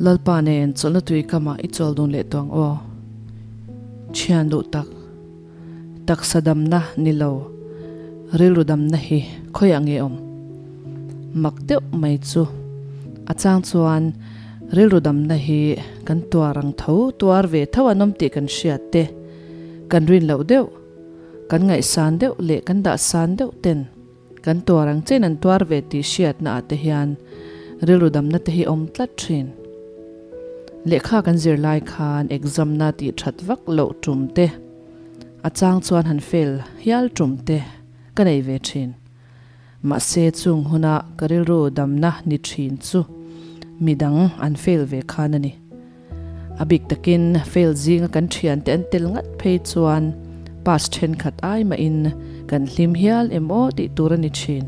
Lalpa nen chawlhna tui kamah i chawl dun leh tawh ang aw. Thian duh tak, taksa damna ni lo, rilru damna hi khawiah nge awm? Mak deuh mai chu a chang chuan rilru damna hi kan tuar ang tho, tuar ve tho an awm tih kan hriat te, kan rin loh deuh, kan ngaihsan deuh leh kan dahsan deuh ten kan tuar ang chen an tuar ve tih hriatna ah te hian rilru damna te hi awm tlat thin. Lehkha kan zir lai khan exam na tih that vak loh tum te, a chang chuan han fail hial tum te ka nei ve thin. Mahse chung huna ka rilru damna ni thin chu midang an fail ve khan a ni. A bik takin fail zinga kan thiante an tel ngat phei chuan pass thenkhat ai mahin kan hlim hial em aw tih tur a ni thin.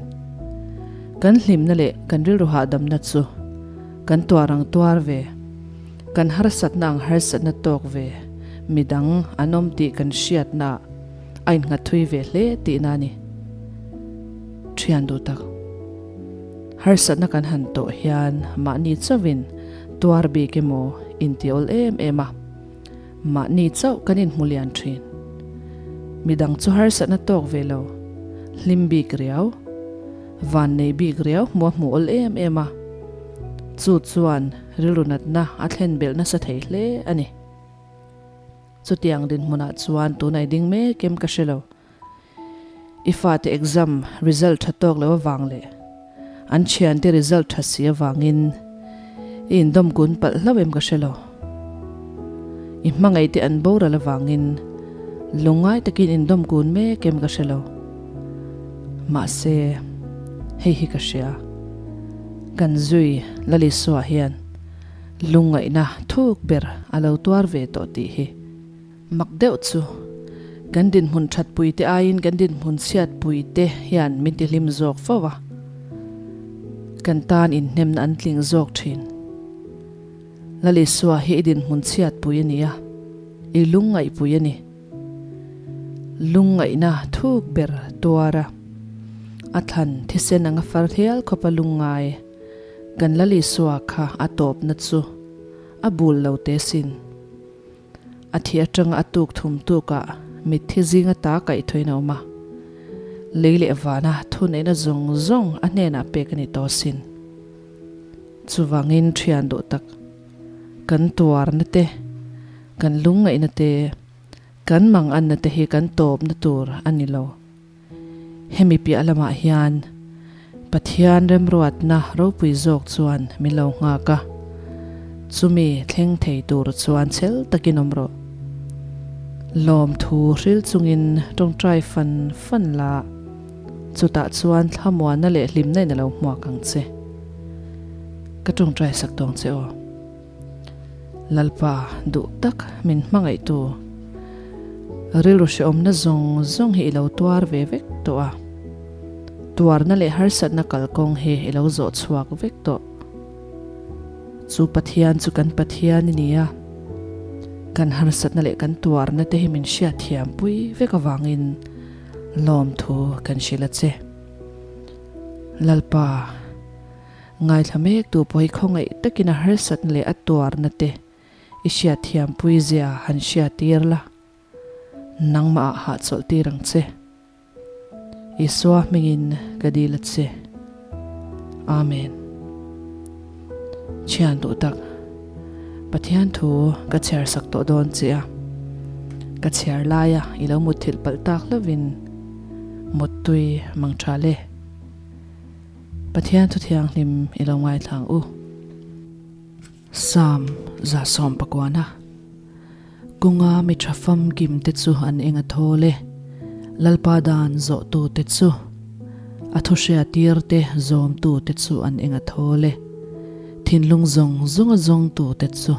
Kan hlimna leh kan rilru hahdamna chu kan tuar ang tuar ve, kan harsatna ang harsatna tawk ve midang an awm tih kan hriatna a innghat thui ve hle tihna a ni. Thian duh tak. Harsatna kan han tawh hian mahni chauhin tuar bik emaw inti awl em em a, mahni chauh kan inhmu lian thin. Midang chu harsatna tawk ve lo, hlim bik riau, van nei bik riau hmu a hmu awl em em a, chu chuan rilru natna a thlen belh nasa thei hle a ni. Chutiang dinhmunah chuan tunah i ding mek em ka hre lo. I fate exam result tha tawk lo avang leh an thiante result tha si avangin i indawm kun palh hlauh em ka hre lo. I hmangaihte an boral avangin lungngai takin indawm kun mek em ka hre lo. Mahse, hei hi ka hria, kan zui Lalisua hian lungngaihna thuk ber a lo tuar ve tawh tih hi. Mak deuh chu, kan dinhmun thatpui te aiin kan dinhmun chhiatpui te hian min tihlim zawk fo a, kan tan inhnemna an tling zawk thin. Lal Isua hi i dinhmun chhiatpui a ni a, i lungngaihpui a ni. Lungngaihna thuk ber tuar a, a thlan thisen anga far hial khawpa lungngai kan Lal Isua kha a tawpna chu a bul lo te sin. A thi atanga a tuk thum tukah mitthi zinga ta kaihthawin a awm a, lei leh vana thuneihna zawng zawng a hnenah pek a ni tawh asin. Chuvangin thian duh tak, kan tuarna te, kan lungngaihna te, kan manganna te hi kan tawpna tur a ni lo. Hemi piah lamah hian Pathian remruatna ropui zawk chuan min lo nghak a, chumi thleng thei tur chuan chhel takin awm rawh. Lawmthu hril chungin tawngtai fan fan la, chutah chuan thlamuanna leh hlimna in a lo hmuak ang che. Ka tawngtai sak tawng che aw. Lalpa duh tak min hmangaihtu rilru hrehawmna zawng zawng hi i lo tuar ve vek tawh a, tuarna leh harsatna kalkawng hi i lo zawh chhuak vek tawh. Chu Pathian chu kan Pathian i ni a, kan harsatna leh kan tuarna te hi min hriatthiampui vek avangin lawmthu kan hrilh a che. Lalpa. Ngaithla mek tu pawh hi khawngaih takin a harsatna leh a tuarna te i hriatthiampui zia han hriattir la, nangmah ah hahchawlh tir ang che. Isua hmingin ka dil a che. Amen. Thian duh tak, Pathian thu ka chhiar sak tawh dawn che a, ka chhiar laia i lo mutthilh palh tak lovin muttui mang tha le. Pathian thu thianghlim i lo ngaithla ang u. Psalm 119 Kawnga mi tha famkim te chu an eng a thawl e, Lalpa dan zawhtu te chu, A thu hriatir te zawmtu te chu an eng a thawl e, Thinlung zawng zawnga zawngtu te chu.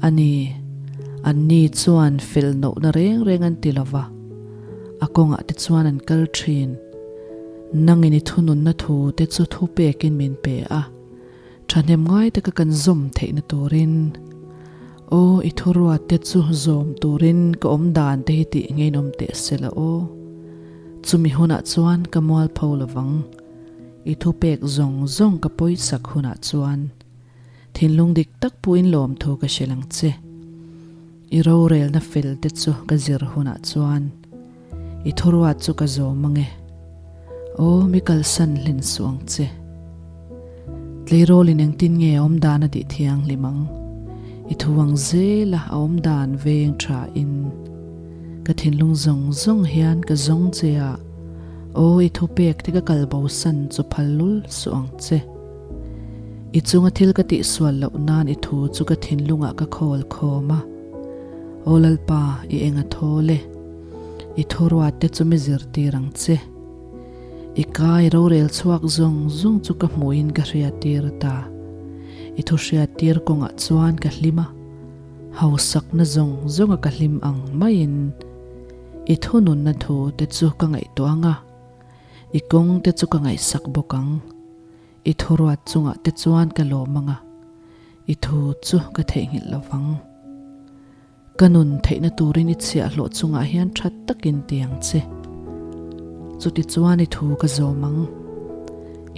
A ni, anni chuan fel nohna reng reng an ti lova, a kawngah te chuan an kal thin. Nangin i thununna thu te chu thu pekin min pe a, thahnem ngai taka kan zawm theihna turin. Aw, i thuruat te chu zawm turin ka awm dan te hi tih ngeiin awm teh se la aw. Chumi hunah chuan ka mualpho lovang. I thupek zawng zawng ka pawisak hunah chuan. Thinlung dik tak puin lawmthu ka hrilh ang che. I rorelna fel te chu ka zir hunah chuan i thuruat chu ka zawm ang e. Aw, mi kalsan hlen suh ang che. Tleirawlin engtin nge a awmdan a tih thianghlim ang? I thu ang zela a awmdan veng tha in ka thinlung zawng zawng hian ka zawng che a, aw i thupek te ka kal bosan chu phal lul suh ang che. I chunga thil ka tihsual loh nan i thu chu ka thinlungah ka khawl khawm a, Aw Lalpa, i eng a thawl e. I thuruat te chu mi zirtir ang che. I kai rorel chhuak zawng zawng chu ka hmuhin ka hriattir ta. I thu hriattir kawngah chuan ka hlim a, hausakna zawng zawnga ka hlim ang maiin i thununna thu te chu ka ngaihtuah ang a, i kawng te chu ka ngaihsak bawk ang. I thuruat chungah te chuan ka lawm ang a, i thu chu ka theihnghilh lo vang. Ka nun theihna turin i chhiahhlawh chungah hian tha takin ti ang che. Chutichuan i thu ka zawm ang.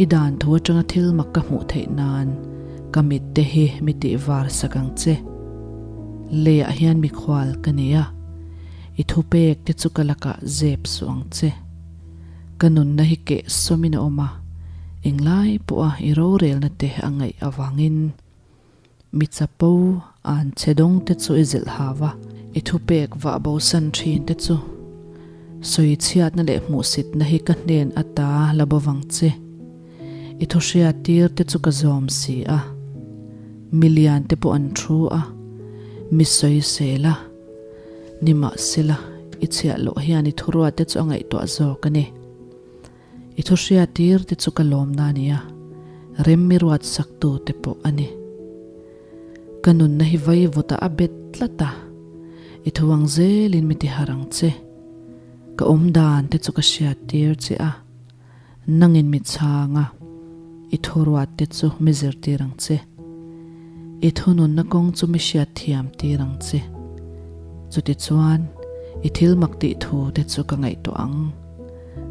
I dan thu atanga thil mak ka hmuh theih nan ka mit te hi mi tih var sak ang che. Leiah hian mikhual ka nei a, i thupek te chu ka lakah zep suh ang che. Ka nunna hi keh sawmin a awm a, englai pawha i rorelna te a ngaih avangin. Mi chapo an che dawng te chu i zilh hau a, i thupek vah bosan thin te chu sawi chhiatna leh hmuhsitna hi ka hnen ata la bo vang che. I thu hriat tir te chu ka zawm si a, mi lian te pawh an thu a, mi sawisel a, nimahsela i chhiah loh hian i thuruat te chu a ngaihtuah zawk a ni. I thu hriattir te chu ka lawmna a ni a, rem mi ruat saktu te pawh a ni. Ka nunna hi vaivutah a bet tlat a, i thu ang zelin mi ti harh ang che. Ka awmdan te chu ka hriattir che a, nangin mi chhang a, i thu ruat te chu mi zirtir ang che. I thununna kawng chu mi hriatthiam tir ang che. Chutichuan, i thil mak tih thu te chu ka ngaihtuah ang.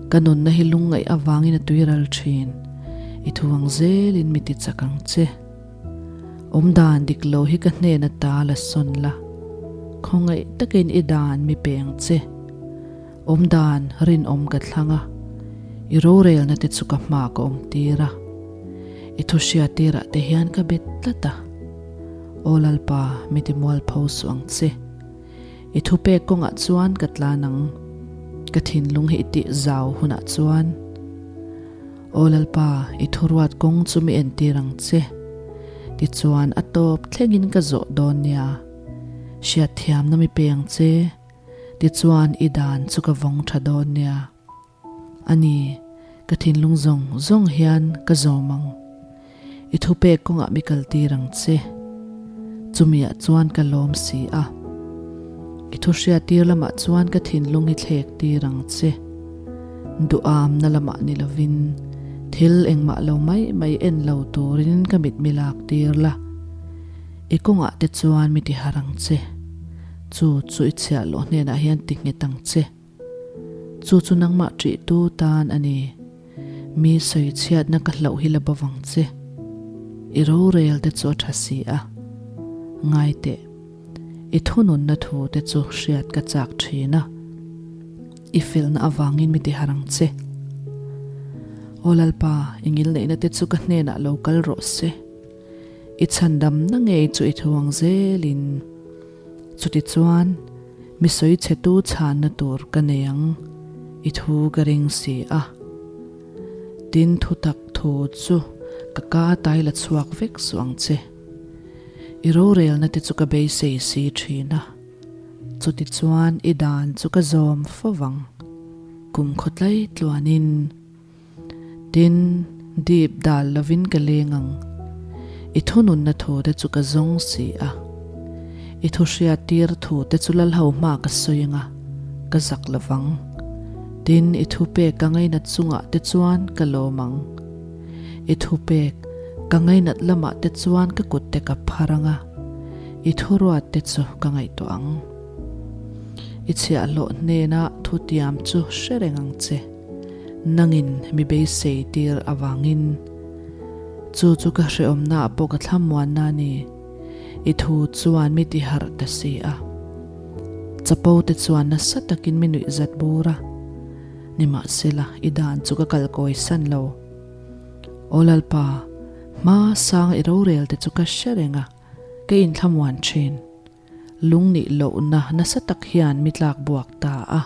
Ka nunna hi lungngaih avangin a tuiral thin. I thu ang zelin mi ti chak ang che. Awmdan dik lo hi ka hnen ata la sawn la. Khawngaih takin i dan mi pe ang che. Awmdan rinawm ka thlang a, i rorelna te chu ka hma ka awm tir a. I thu hriat tirah te hian ka bet tlat a. Aw Lalpa, mi ti mualpho suh ang che. I thupek kawngah chuan ka tlan ang, ka thinlung hi i tih zau hunah chuan. Aw Lalpa, i thuruat kawng chu mi entir ang che. Tichuan a tawp thlengin ka zawh dawn nia. Hriatthiamna mi pe ang che, tichuan i dan chu ka vawng tha dawn nia. A ni, ka thinlung zawng zawng hian ka zawm ang. I thupek kawngah mi kaltir ang che. Chumiah chuan ka lawm si a. I thu hriattir lamah chuan ka thinlung hi thlek tir ang che. Duhamna lamah ni lovin thil engmah lo mai mai en lo turin ka mit mi lak tir la. I kawngah te chuan mi ti harh ang che. Chu chu i chhiahhlawh hnenah hian ti nghet ang che. Chu chu nangmah ṭihtu tan a ni. Mi sawi chhiatna ka hlauh hi la bo vang che. I rorel te chu a ṭha si a. Ngai teh, i thununna thu te chu hriat ka chak ṭhin a. I felna avangin mi ti harh ang che. Aw Lalpa, i ngilneihna te chu ka hnenah lo kal rawh se. I chhandamna ngei chu i thu ang zelin. Chutichuan, mi sawi chhetu chhanna tur ka nei ang, i thu ka ring si a. Tin, thutak thu chu ka ka tai la chhuak vek suh ang che. I rorelna te chu ka beisei si thin a. Chutichuan, i dan chu ka zawm fo vang, kum khawtlai tluanin. Tin, dip dal lovin ka leng ang. I thununna thu te chu ka zawng si a. I thu hriattir thu te chu Lalho hma ka sawi ang a, ka zak lovang. Tin, i thupek ka ngainat chungah te chuan ka lawm ang. I thupek ka ngainat lamah te chuan ka kut te ka phar ang a, i thuruat te chu ka ngaihtuah ang. I chhiahhlawh hnena thutiam chu hre reng ang che. Nangin mi beisei tir avangin. Chu chu ka hrehawmnaah pawh ka thlamuanna a ni. I thu chuan mi ti harh ta si a. Chapo te chuan nasa takin mi nuih zat bur a. Nimahsela, i dan chu ka kal kawi san lo. Aw Lalpa, hma sang i rorel te chu ka hre reng a, ka inthlamuan thin. Lungnih lohna nasa tak hian mi tlak buak ta a.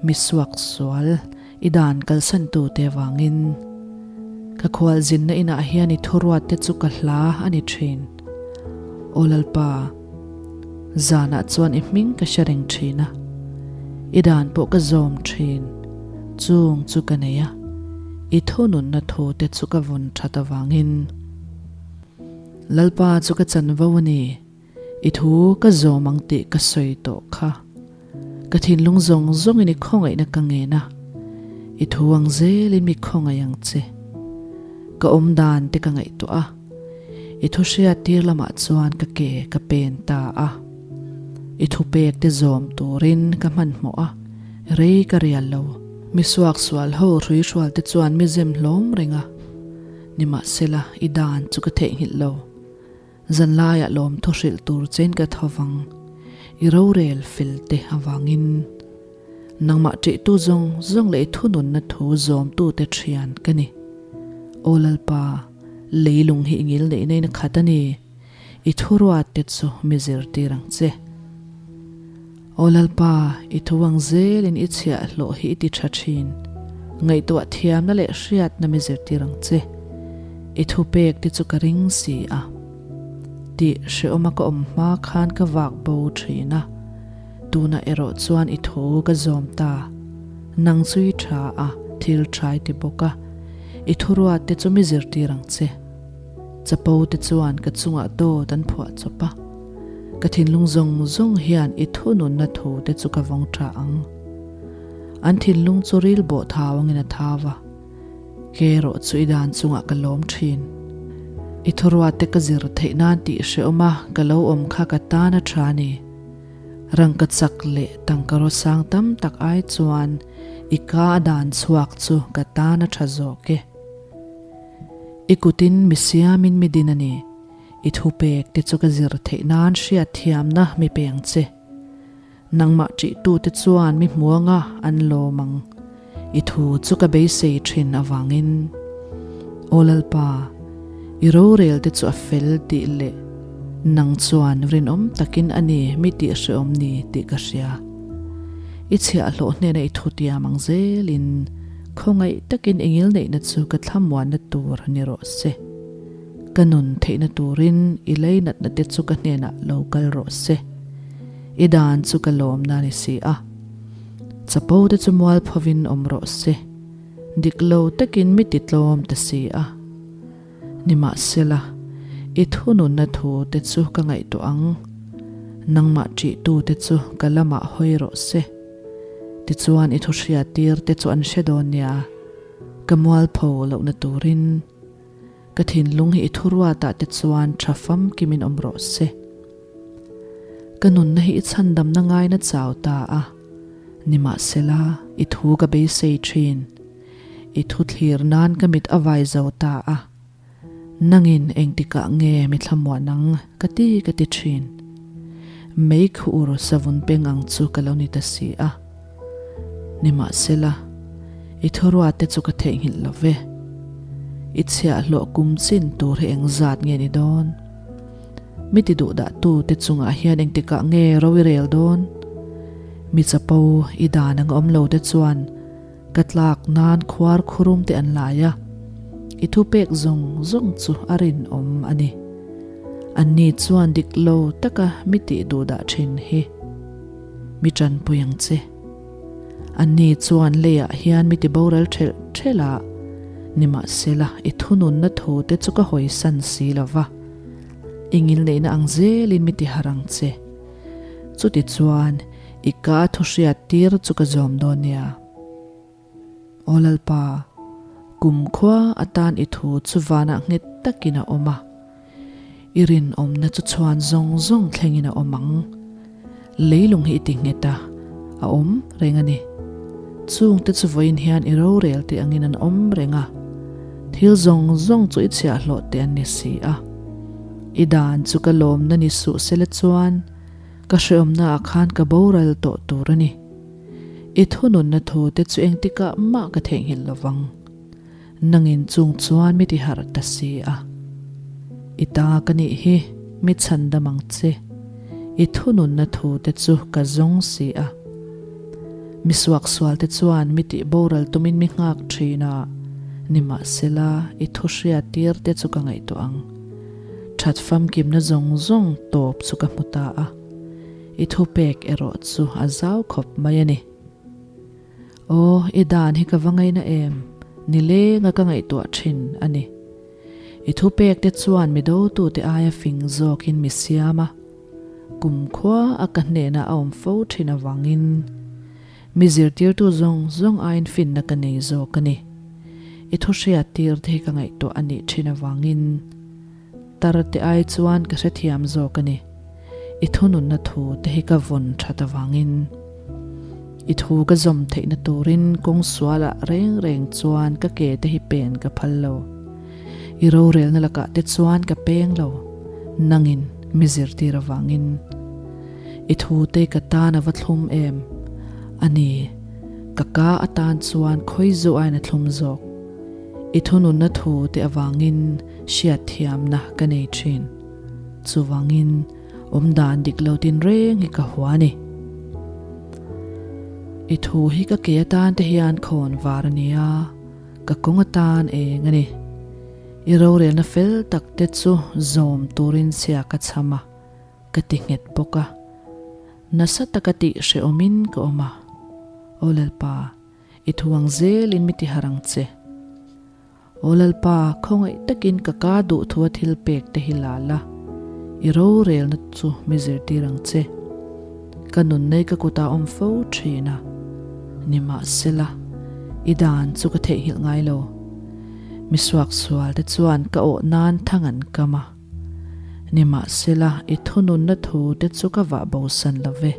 Mi suak sual i dan kalsan tu te vangin ka khual zinna inah hian i thuruat te chu ka hla a ni thin. Aw Lalpa, zanah chuan i hming ka hre reng thin a, i dan pawh ka zawm thin, chung chu ka nei a, i thununna thu te chu ka vawn that avangin. Lalpa chu ka chanvo a ni. I thu ka zawm ang tih ka sawi tawh kha. Ka thinlung zawng zawngin i khawngaihna ka ngen a, i thu ang zelin mi khawngaih ang che. Ka awm dan te ka ngaihtuah a, i thu hriat tir lamah chuan ka ke ka pen ta a. I thupek te zawm turin ka hmanhmawh a, rei ka rial lo. Mi suaksual ho hruihrual te chuan mi zem hlawm reng a, nimahsela i dan chu ka theihnghilh lo. Zanlaiah lawmthu hrilh tur chein ka tho vang, i rorel fel te avangin. Nangmah ṭihtu zawng zawng leh i thununna thu zawmtute ṭhian ka ni. Aw Lalpa, leilung hi i ngil neih neihna khat a ni, i thuruat te chu mi zirtir ang che. Aw Lalpa, i thu ang zelin i chhiahhlawh hi i ti ṭha ṭhin. Ngaihtuah thiamna leh hriatna mi zirtir ang che. I thupek te chu ka ring si a. Tih hrehawma ka awm hma khan ka vak bo ṭhin a, tunah erawh chuan i thu ka zawm ta. Nang chu i ṭha a, thil ṭha i ti bawk a, i thuruat te chu mi zirtir ang che. Chapo te chuan ka chungah dawt an phuah chawp a. Ka thinlung zawng zawng hian i thununna thu te chu ka vawng tha ang. An thinlung chu ril bawh thau angin a thau a, ke erawh chu i dan chungah ka lawm thin. I thuruat te ka zir theih nan tih hrehawm a ka lo awm kha ka tan a tha ni. Rangka chak leh tangka rawsang tam tak ai chuan i ka a dan chhuak chu ka tan a tha zawk e. I kutin mi siamin mi din a ni. I thupek te chu ka zir theih nan hriatthiamna mi peng che. Nangmah ṭihtute chuan mi hmuanga an lawm ang. I thu chu ka beisei ṭhin avangin. Aw Lalpa, i rorel te chu a fel tih leh nang chuan rinawm takin a ni mi tih hrehawm ni tih ka hria. I chhiahhlawh hnena i thutiam ang zelin khawngaih takin i ngilneihna chu ka thlamuanna tur ni rawh se. Ka nun theihna turin i leinatna te chu ka hnenah lo kal rawh se. I dan chu ka lawmna ni si a. Chapo te chu mualphovin awm rawh se. Dik lo takin mi ti tlawm ta si a. Nimahsela, i thununna thu te chu ka ngaihtuah ang. Nangmah ṭihtu te chu ka lamah hawi rawh se. Tichuan i thuhriattir te chu an hre dawn nia. Ka mualpho lohna turin. Ka thinlung hi i thuruatah te chuan tha famkimin awm rawh se. Ka nunna hi i chhandamna ngaina chau ta a, nimahsela i thu ka beisei thin. I thu thlir nan ka mit a vai zo ta a, nangin engtikah nge mi thlamuan ang ka ti ka ti thin. Mei khur savun peng ang chu ka lo ni ta si a. Nimahsela, i thuruate chu ka theihnghilh lo ve. I chhiahhlawh kum chin tur hi engzat nge ni dawn? Mi ti duhdah tute chungah hian engtikah nge ro i rel dawn? Mi chapo i dan ang awm lo te chuan ka tlak nan khuar khurum te an lai a, i thupek zawng zawng chu a rinawm a ni. Anni chuan dik lo taka mi tih duhdah thin hi. Mi tanpui ang che. Anni chuan leiah hian mi ti boral ṭhelh ṭhelh a, nimahsela i thununna thu te chu ka hawisan si lo va, i ngilneihna ang zelin mi ti harh ang che. Chutichuan i ka thu hriat tir chu ka zawm dawn nia. Aw Lalpa, kumkhua atan i thu chu vanah nghet takin a awm a, i rinawmna chu chhuan zawng zawng thlengin a awm ang. Leilung hi i ti nghet a, a awm reng a ni. Chungte chu vawiin hian i rorel tih angin an awm reng a. Thil zawng zawng chu i chhiahhlawh te an ni si a. I dan chu ka lawmna ni suh sela chuan ka hreawmna ah khan ka boral tawh tur a ni. I thununna thu te chu engtikah mah ka theihnghilh lovang. Nangin chung chuan mi ti harh ta si a. I ta ka nih hi mi chhandam ang che. I thununna thu te chu ka zawng si a. Mi suaksual te chuan mi tih boral tumin mi nghak thin a, nimahsela i thu hriat tir te chu ka ngaihtuah ang. That famkimna zawng zawng tawp chu ka hmu ta a, i thupek erawh chu a zau khawp mai a ni. Aw, i dan hi ka va ngaina em? Nilenga ka ngaihtuah thin a ni. I thupek te chuan mi dotute aia fing zawkin mi siam a, kumkhua a ka hnenah a awm fo thin avangin mi zirtirtu zawng zawng aiin finna ka nei zawk a ni. I thu hriat tir te hi ka ngaihtuah a nih thin avangin tar te ai chuan ka hrethiam zawk a ni. I thununna thu te hi ka vawn that avangin i thu ka zawm theihna turin kawng sualah reng reng chuan ka ke te hi pen ka phal lo. I rorelna lakah te chuan ka peng lo, nangin mi zirtir avangin. I thute ka tan a va thlum em? A ni, ka ka atan chuan khawi zu aiin a thlum zawk. I thununna thute avangin hriatthiamna ka nei thin. Chuvangin awmdan dik lo tinreng hi ka hua a ni. I thu hi ka ke atan te hian khawn var a nia. Ka kawng atan eng a ni. I rorelna fel tak te chu zawm turin chhia ka chham a, ka ti nghet bawk a. Nasa taka tih hrehawmin ka awm a. Aw Lalpa, i thu ang zelin mi ti harh ang che. Aw Lalpa, khawngaih takin ka ka duh thua thil pek te hi la la, i rorelna chu mi zirtir ang che. Ka nunnei ka kutah awm fo thin a, nimahsela, i dan chu ka theihnghilh ngai lo. Mi suaksual te chuan ka awh nan thang an kam a, nimahsela, i thununna thu te chu ka vah bosan lo ve.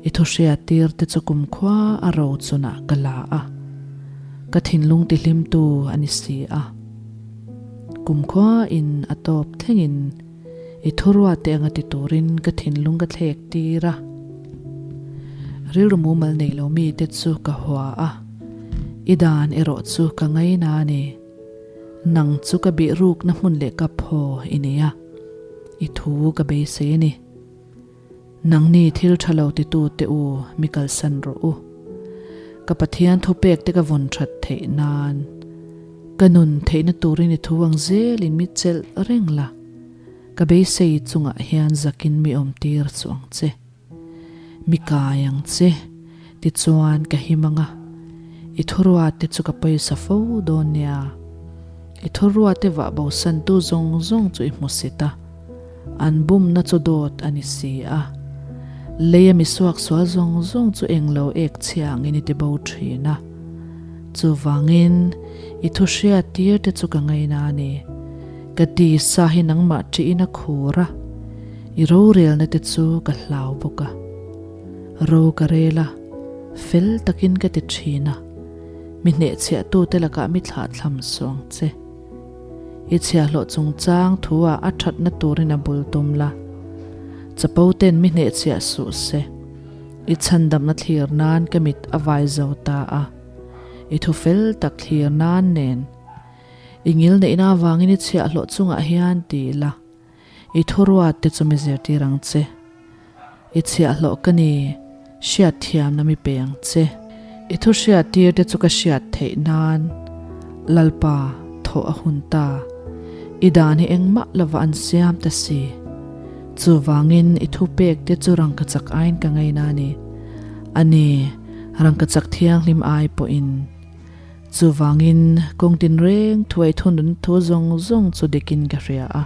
I thuhriat tir te chu kumkhua a ro chunah ka la a, ka thinlung tihlimtu a ni si a. Kumkhua in a tawp thlengin I thuruate anga ti turin ka thinlung ka thlek tir a. Rilru mumal nei lo mite chu ka hua a, i dan erawh chu ka ngaina a ni. Nang chu ka bih rukna hmun leh ka phaw i nei a, i thu ka beisei a ni. Nangni thil tha lo titute u mi kalsan rawh u. Ka Pathian thupek te ka vawn that theih nan ka nun theihna turin i thu ang zelin mi chelh reng la, ka beisei chungah hian zakin mi awm tir chu ang che. Mi kai ang che, tichuan ka him ang a, i thuruate chu ka pawisa fo dawn nia. I thuruate vah bosantu zawng zawng chu i hmu sit a. An bumna chu dawt a ni si a. Leia mi suaksual zawng zawng chu englo ek chhia angin i ti bo thin a. Chuvangin, i thu hriat tir te chu ka ngaina a ni. Ka tisa hi nangmah ṭihin a khur a, i rorelna te chu ka hlau bawk a. Ro ka rel a, fel takin ka ti thin a, mi hnehchhiahtute lakah mi thlahthlam suang che. I chhiahhlawh chungchang thu-ah a thatna turin a bul tum la. Chapo ten mi hnehchhiah suh se. I chhandamna thlir nan ka mit a vai zo ta a. I thu fel tak thlir nan nen. I ngilneihna avangin i chhiahhlawh chungah hian ti la. I thuruat te chu mi zirtir ang che. I chhiahhlawh ka ni, hriatthiamna mi pe ang che. I thu hriattir te chu ka hriat theih nan, Lalpa, thawh a hun ta. I dan hi engmah lova an siam ta si. Chuvangin i thupek te chu rangkachak aiin ka ngaina a ni. A ni, rangkachak thianghlim ai pawhin. Chuvangin, kawng tinreng thuai thunun thu zawng zawng chu dikin ka hria a,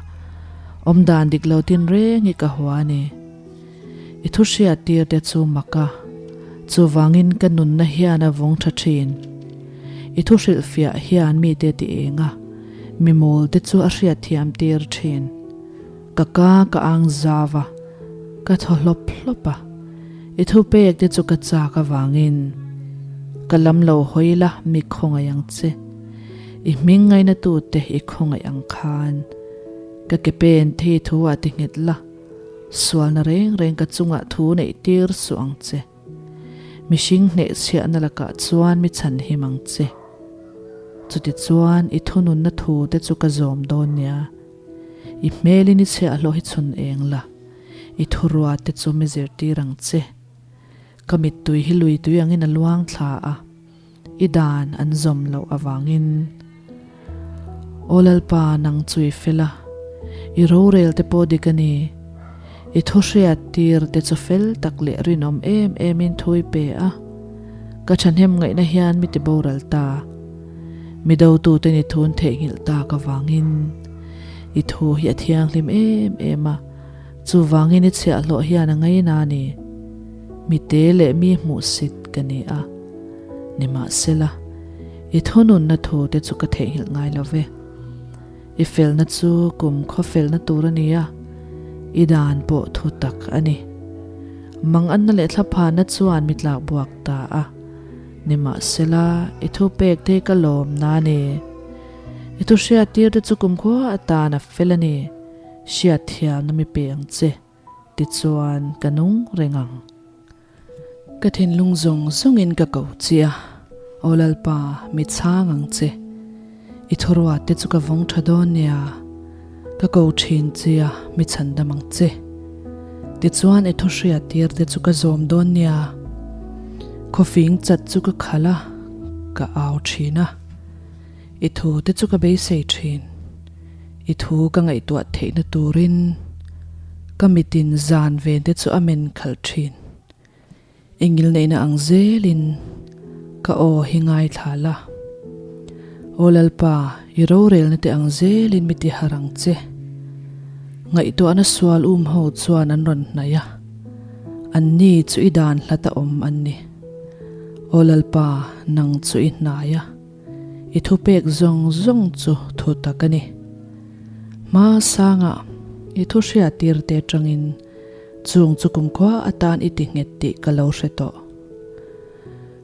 awmdan dik lo tinreng hi ka hua a ni. I thu hriat tir te chu mak a, chuvangin ka nunna hian a vawng tha thin. I thu hrilhfiah hian mite ti eng a, mi mawl te chu a hriatthiam tir thin. Ka ka ka ang zau a, ka thaw hlawp hlawp a. I thupek te chu ka chak avangin ka lam lo hawi la mi khawngaih ang che. I hming ngainatute i khawngaih ang khan ka ke pen the i thu ah ti nghet la, sualna reng reng ka chungah thu neih tir suh ang che. Mihring hnehchhiahna lakah chuan mi chhanhim ang che. Chutichuan i thununna thu te chu ka zawm dawn nia. I hmelin i chhiahhlawh hi chhun eng la, i thurua te chu mi zirtir ang che. Ka mittui hi lui tui angin a luang thla a, i dan an zawm loh avangin. Aw Lalpa, nang chu i fel a, i rorel te pawh dik a ni. I thu hriat tir te chu fel tak leh rinawm em emin thu i pe a, ka thahnem ngaihna hian mi ti boral ta. Mi dotute ni thun theihnghilh tak avangin i thu hi a thianghlim em em a, chuvangin i chhiahhlawh hian a ngaina a ni. Mi te leh mi hmuhsit ka ni a, nimahsela, i thununna thu te chu ka theihnghilh ngai lo ve. I felna chu kum khaw felna tur a ni a, i dan pawh thu tak a ni. Manganna leh thlaphana chuan mi tlak buak ta a. Nimahsela, i thupek te ka lawm na a ni. I thu hriattir te chu kumkhua atan a fel a ni. Hriatthiamna mi pe ang che, tichuan ka nung reng ang. Ka thinlung zawng zawngin ka ko che a, Aw Lalpa, mi chhang ang che. I thuruat te chu ka vawng tha dawn nia, ka ko thin che a, mi chhandam ang che. Tichuan i thu hriattir te chu ka zawm dawn nia, khawfing chat chu ka khalh a, ka au thin a. I thu te chu ka beisei thin, i thu ka ngaihtuah theihna turin ka mitin zan ven te chu a men khalh thin. I ngilneihna ang zelin ka aw hi ngaithla la. Aw Lalpa, i rorelna te ang zelin mi ti har ang che. Ngaihtuahna sual um ho chuan an rawn hnaih a, anni chu i dan hlat a awm an ni. Aw Lalpa, nang chu i hnai a, i thupek zawng zawng chu thu tak a ni. Hma sangah i thu hriattir te atangin Chung chu kumkhua atan i ti nghet tih ka lo hre tawh.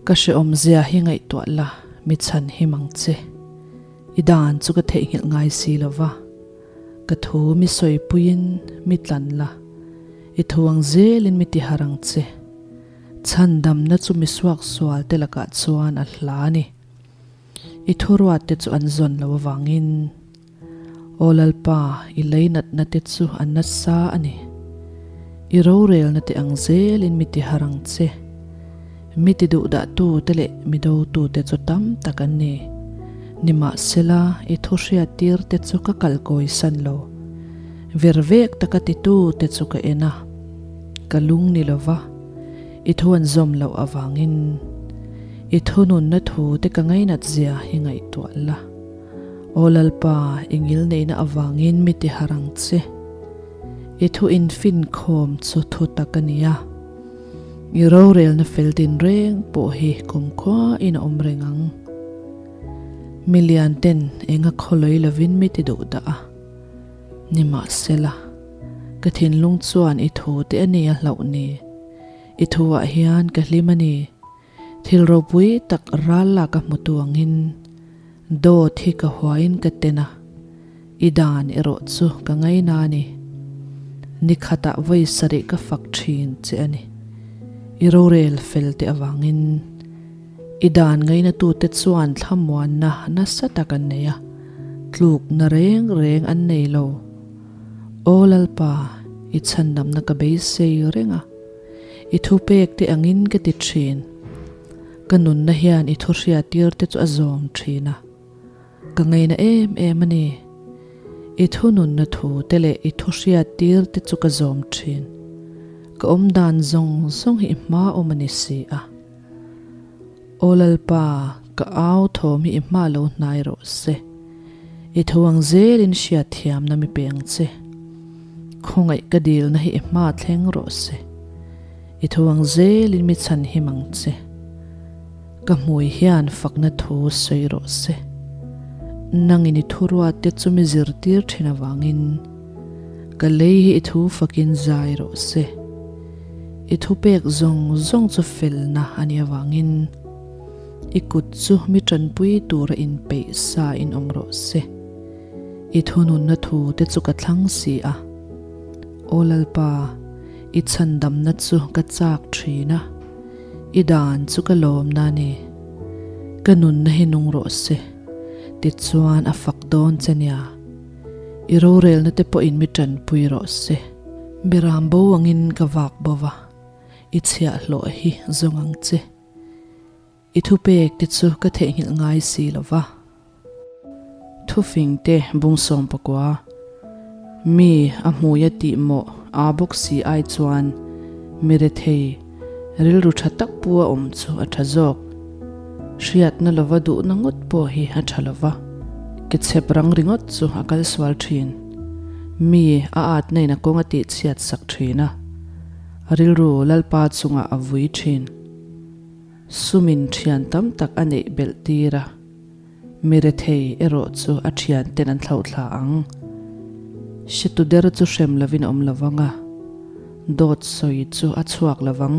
Ka hrehawmzia hi ngaihtuah la, mi chhan him ang che. I dan chu ka theihnghilh ngai si lo va. Ka thu mi sawipuiin mi tlan la, i thu ang zelin mi ti har ang che. Chhandamna chu mi suaksual te lakah chuan a hla a ni. I thuruat te chu an zawn lo avangin. Aw Lalpa, i leinatna te chu a nasa a ni. I rorelna te ang zelin mi ti har ang che. Mi ti duhdahtu te leh mi dotu te chu tam tak an ni. Nimahsela, i thu hriattir te chu ka kalkawi san lo. Vervek taka titu te chu ka en a, ka lung ni lova, i thu an zawm loh avangin i thununna thu te ka ngainat zia hi ngaihtuah la. Aw Lalpa, i ngilneihna avangin mi ti har ang che. I thu infinkhawm chu thu tak a ni a. I rorelna fel tinreng pawh hi kumkhuain a awm reng ang. Mi lian ten enga khawlawi lovin mi ti duh dah a. Nimahsela, ka thinlung chuan i thu te a ni a hlauh ni. I thuah hian ka hlim a ni. Thil ropui tak ral lak a hmutu angin dawt hi ka huain ka ten a, i dan erawh chu ka ngaina a ni. Ni khatah vawi sarih ka fak thin che a ni. I rorel fel te avangin i dan ngainatute chuan thlamuanna nasa tak an nei a, tlukna reng reng an nei lo. Aw Lalpa, i chhandamna ka beisei reng a. I thupek te angin ka ti thin. Ka nunna hian i thu hriattir te chu a zawm thin a. Ka ngaina em em a ni. I thu nunna thu te leh i thu hriattir te chu ka zawm thin. Ka awmdan zawng zawng hi i hma awm a ni si a. Aw Lalpa, ka au thawm hi i hma lo hnai rawh se. I tho ang zelin hriatthiamna mi pe ang che. Khawngaih ka dilna hi i hma thleng rawh se. I tho ang zelin mi chhan him ang che. Ka hmui hian fakna thu sawi rawh se. Nangin i thuruat te chu mi zirtir thin avangin ka lei hi i thu fakin zai rawh se. I thupek zawng zawng chu felna a nih avangin. I kut chu mi tanpui tura inpeih sa in awm rawh se. I thununna thu te chu ka thlang si a. Aw Lalpa, i chhandamna chu ka chak thin a, i dan chu ka lawmna a ni. Ka nunna hi nung rawh se, tichuan a fak dawn che nia. I rorelna te pawhin mi tanpui rawh se. Beram bo angin ka vak bo va, i chhiahhlawh hi zawng ang che. I thupek te chu ka theihnghilh ngai si lo va. Thufing te bung 14 mi a hmui a tih mawh aa bawk si ai chuan mi rethei rilru tha tak pu a awm chu a tha zawk. Hriatna lova duhna ngawt pawh hi a tha lo va, ke chhep rang ringawt chu a kal sual thin. Mi a atna in a kawng a tih chhiat sak thin a, a rilru Lalpa chungah a vui thin. Sumin thian tam tak a neih belh tir a, mi rethei erawh chu a thian ten an thlauhthla ang. Hretu der chu hrem lovin a awm lo vang a, dawt sawi chu a chhuak lo vang.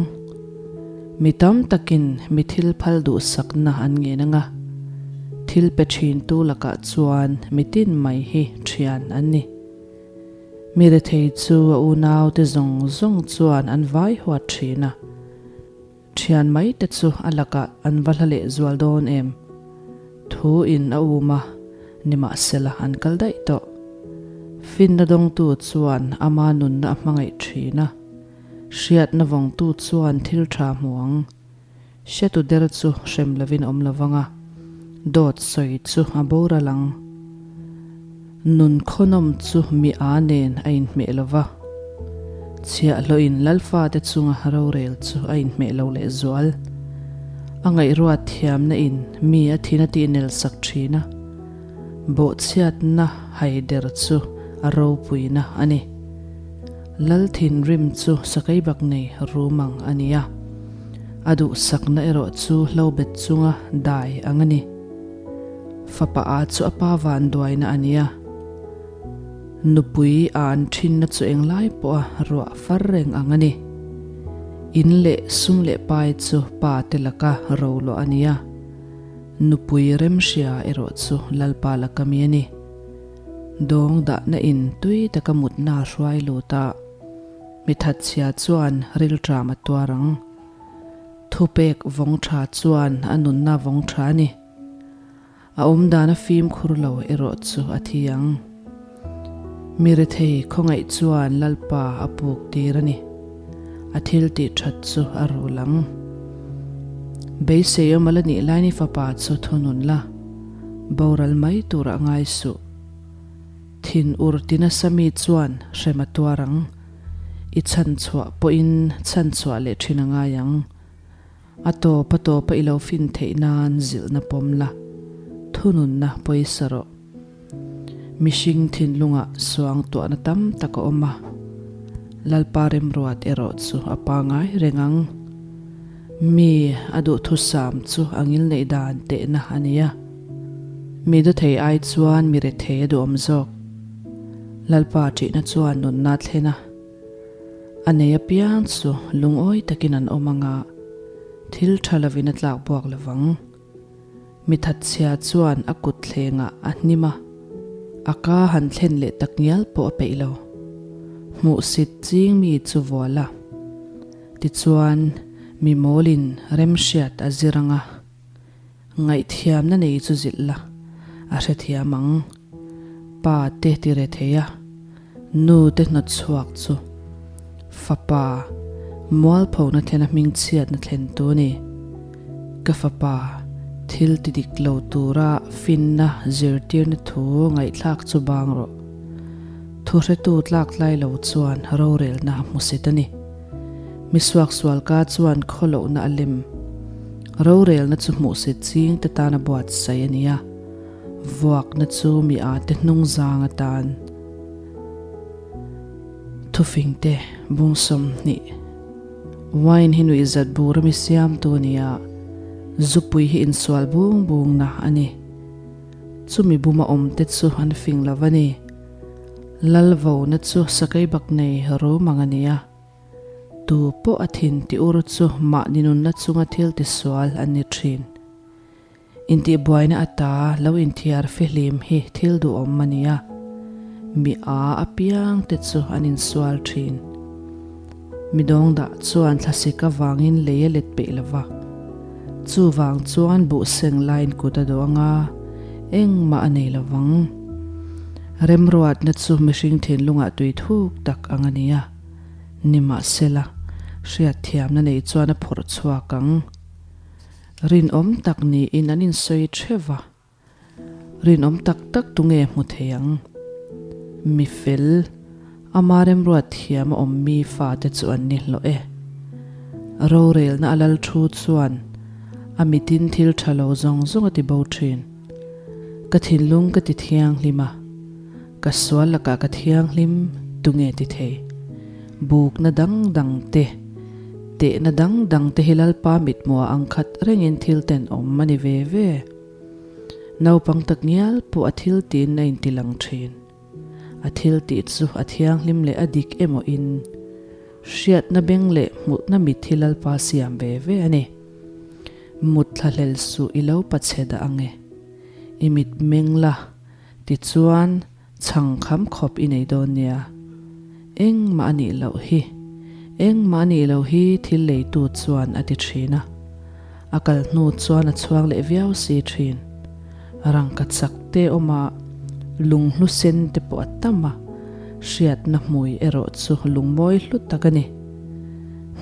Mi tam takin mi thil phal duhsakna an ngen ang a, thil pe thintu lakah chuan mi tin mai hi thian an ni. Mi rethei chu a unaute zawng zawng chuan an vai huat thin a. Thian mai te chu a lakah an va hla leh zual dawn em? Thu in a um a, nimahsela an kal daih tawh. Finna dawngtu chuan ama nunna a hmangaih thin a, hriatna vawngtu chuan thil tha hmu ang. Hretu der chu hrem lovin a awm lovang a, dawt sawi chu a boral ang. Nun khawnawm chu mi a nen a inhmeh lo va, chhiahhlawhin Lalfate chunga rorel chu a inhmeh lo lehzual. A ngaihruat thiamna in mi a thin a tihnel sak thin a, bawhchhiatna haider chu a ropuina a ni. Lal thinrim chu sakeibak nei rum ang a ni a, a duhsakna erawh chu hlobet chunga dai ang a ni. Fapa a chu a pa vanduaina a nia. Nupui a an thinna chu englai pawha ruah far reng ang a ni. In leh sum leh pai chu pa te laka roluah a nia. Nupui remhria erawh chu Lalpa laka mi a ni. Dawng dahna in tui taka mutna a hruai lut a, mi thatchhia chuan rilṭam a tuar ang. Thupek vawng tha chuan a nunna vawng tha a ni. A awmdan a fimkhur lo erawh chu a thi ang. Mi rethei khawngaih chuan Lalpa a puk tir a ni. A thil tih that chu a rul ang. Beisei awm a la nih lain i fapa chu thunun la, boral mai turah ngai suh. Thin ur ti nasa mi chuan hrem a tuar ang. I chhanchhuah pawhin chhanchhuah leh thin a ngai ang. A tawp a tawpa i lo fin theih nan zilhna pawm la, thununna pawisa rawh. Mihring thinlungah suangtuahna tam tak a awm a, Lalpa remruat erawh chu a pangai reng ang. Mi a duhthusam chu a ngilneih dan tehna a ni a, mi dawthei ai chuan mi rethei a duhawm zawk. Lalpa ṭihna chuan nunna a thlen a. A nei apiang chu lungawi takin an awm ang a, thil ṭha lovin a tlak buak lo vang. Mi thatchhia chuan a kut thlengah a hnim a, a ka han thlen leh tak ngial pawh a peih lo. Hmuhsit ching mi chu vual a, tichuan mi mawlin remhriat a zir ang a. Ngaihthiamna nei chu zilh la, a hrethiam ang. Pa te ti re thei a, nu te hnawt chhuak chu fapa mualphona thlena hmingchhiatna thlen tu a ni. Ka fapa thil ti dik lo tura finna zirtirna thu ngaihthlak chu bang rawh. Thuhretu tlak tlai lo chuan rorelna a hmusit a ni. Mi suaksualka chuan khawlohna a lem. Rorelna chu hmuhsit ching te tan a buatsaih a ni a, vuakna chu mi â te hnung zang atan thufing te bung 20. Wine hi nuihzat bur ami siamtu a ni a, zupui hi insual bung bungna a ni. Chumi buma awm te chu an fing lo a ni. Lalvona chu sakei bak nei rum ang a ni a. Tu pawh a thin ti ur chu mahni nunna chunga thil tisual an ni thin. Intihbuaina ata lo inthiar fihlim hi thil duhawm a nia. Mi a apiang te chu an insual thin. Mi dawngdah chuan thlasik avangin lei a let peih lo va. Chuvang chuan buh seng laiin kut a dawh anga engmah a nei lo vang. Remruatna chu mihring thinlungah tui thuk tak ang a nia. Nimahsela, hriatthiamna nei chuan a phawrh chhuak ang. Rinawm tak niin an insawi theuh va. Rinawm tak tak tunge hmu thei ang? Mi fel, ama remruat thiam a awm mi fate chu an ni hlawh e. Rorelna a lal thu chuan a mitin thil tha lo zawng zawng a ti bo thin. Ka thinlung ka ti thianghlim a, ka sual lakah ka thianghlim tunge ti thei? Bukna dang dang te, tehna dang dang te hi Lalpa mithmuha ang khat rengin thil tenawm a ni ve ve. Naupang tak ngial pawh a thil tiin a inti lang thin. A thil tih chu a thianghlim leh a dik emaw in hriatna beng leh hmuhna mit hi Lalpa siam ve ve a ni. Mut thlahlel suh i lo pachhe dah ang e. I mit meng la, tichuan Chhang kham khawp i nei dawn nia. Engmah a nih loh hi. Engmah a nih loh hi thil leitu chuan a ti thin a. A kal hnu chuan a chhuang leh viau si thin. Rangka chak te awm a, lunghlu sen te pawh a tam a, hriatna hmui erawh chu lungmawi hlu tak a ni.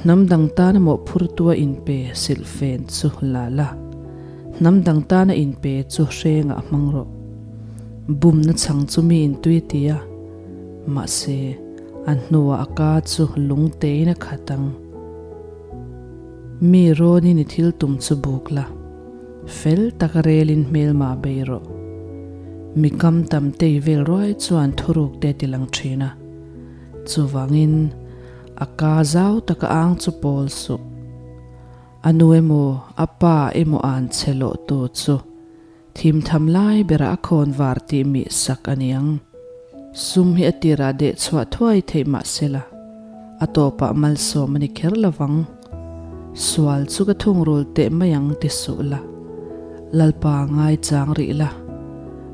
Hnam dang tana mawhphurtua inpe silhfen chu la la. Hnam dang tana inpe chu hrengah hmang rawh. Bumna chhang chu mi intui a ti a, mahse, a hnuah a ka chu lung tein a khat ang. Mi rawnin i thil tum chu buk la, fel taka relin hmelmah bei rawh. Mi kam tam te i vel ruai chuan thuruk te a ti lang thin a, chuvangin a ka zau taka ang chu pawl suh. A nu emaw a pa emaw an che lawh tu chu Thim tham lai berah a khawn var tih mih sak a niang. Sum hi a tirah deh chhuah thuai theih mah sela, a tawpah malsawm a ni kher lovang. Sual chu ka thungrul teh mai ang ti suh la, Lalpa ngaichang rih la,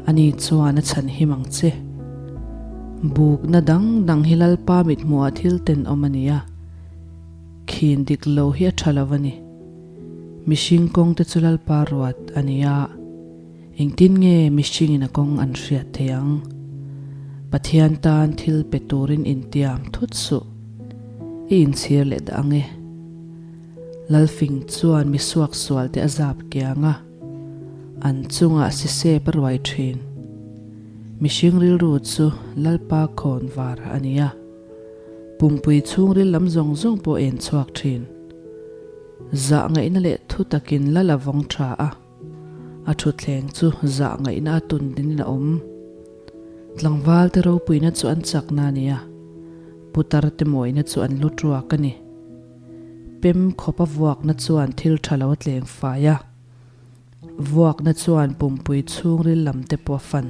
ani chuan a chhan him ang che. Bukna dang dang hi Lalpa mithmuhah thil tenawm a ni a, khin dik lo hi a tha lo a ni. Mihring kawng te chu Lalpa ruat a ni a, engtin nge mihringin a kawng an hriat thei ang? Pathian tan thil pe turin intiam thut suh, i inchhir leh dah ang e. Lalfing chuan mi suaksual te a zap kiang a, an chungah sisep a ruai thin. Mihring rilru chu Lalpa khawn var a ni a, pumpui chhungril lam zawng zawng pawh en chhuak thin. Zah ngaihna leh thu takin lal a vawng tha a, a thutthleng chu zah ngaihna a tun dinin a awm. Tlangval te ropuina chu an chakna a ni a, putar te mawina chu an lu tuak a ni. Pem khawpa vuakna chuan thil tha lo a tleng fai a, vuakna chuan pumpui chhungril lam te pawh a fan.